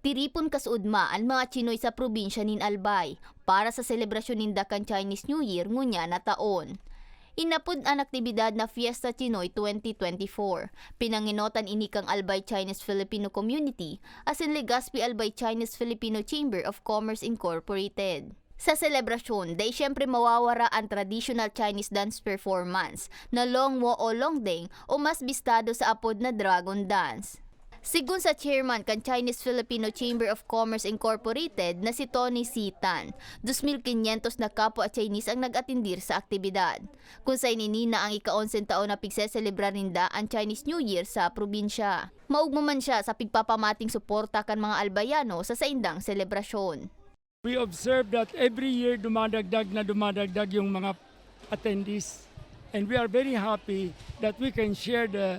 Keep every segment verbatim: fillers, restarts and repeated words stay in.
Tiripon kasuodma an mga Chinoy sa probinsya nin Albay para sa selebrasyon ninda kan Chinese New Year ngunyan na taon. Inapod an aktibidad na Fiesta Chinoy twenty twenty-four. Pinangenotan ini kan Albay Chinese Filipino Community asin Legazpi Albay Chinese Filipino Chamber of Commerce Incorporated. Sa selebrasyon, dai siyempre mawawara an traditional Chinese dance performance na Long Wo o Long Deng o mas bistado sa apod na Dragon Dance. Sigon sa chairman kan Chinese Filipino Chamber of Commerce Incorporated na si Tony Sitan, dos mil kinyentos na kapwa Chinese ang nag-atendir sa aktibidad. Kun sa ini na ang ika-onseng taon na pigseselebrar ninda an Chinese New Year sa probinsya. Maogma man siya sa pigpapamating suporta kan mga Albayano sa saindang selebrasyon. We observe that every year dumadagdag na dumadagdag yung mga attendees. And we are very happy that we can share the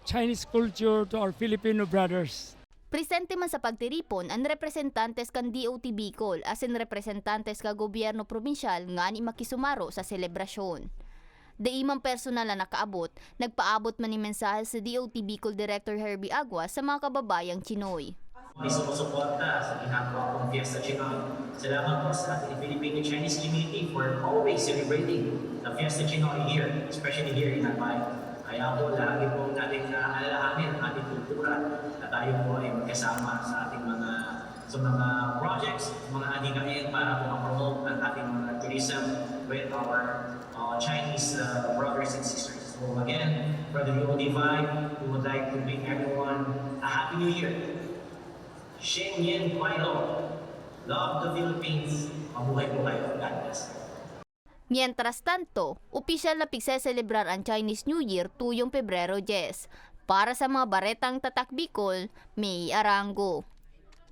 Chinese culture to our Filipino brothers. Presente man sa pagtiripon an representantes kan D O T Bicol asin representantes ka gobyerno probinsyal ngani makisumaro sa selebrasyon. Dai man personal na nakaabot, nagpaabot man nin mensahe si D O T Bicol Director Herbie Aguas sa mga kababayang Chinoy. May sumusuporta sa ginagawa kong Fiesta Chinoy. Salamat po sa ating Filipino-Chinese community for always celebrating the Fiesta Chinoy here, especially here in Albay. Kaya po, lagi pong natin na alalahanin ang ating kultura na tayo po ay magkasama sa ating mga sa mga projects, mga adhikain para po ma-promote ang ating mga tourism with our uh, Chinese uh, brothers and sisters. So again, for the D O T five, we would like to greet everyone a Happy New Year. Shen Yen Kuai Lo. Love the Philippines. Mabuhay po kayo. God bless. Mientras tanto, opisyal na pigseselebrar an Chinese New Year tuyong Pebrero diyes. Para sa mga baretang Tatak Bicol, May Arango.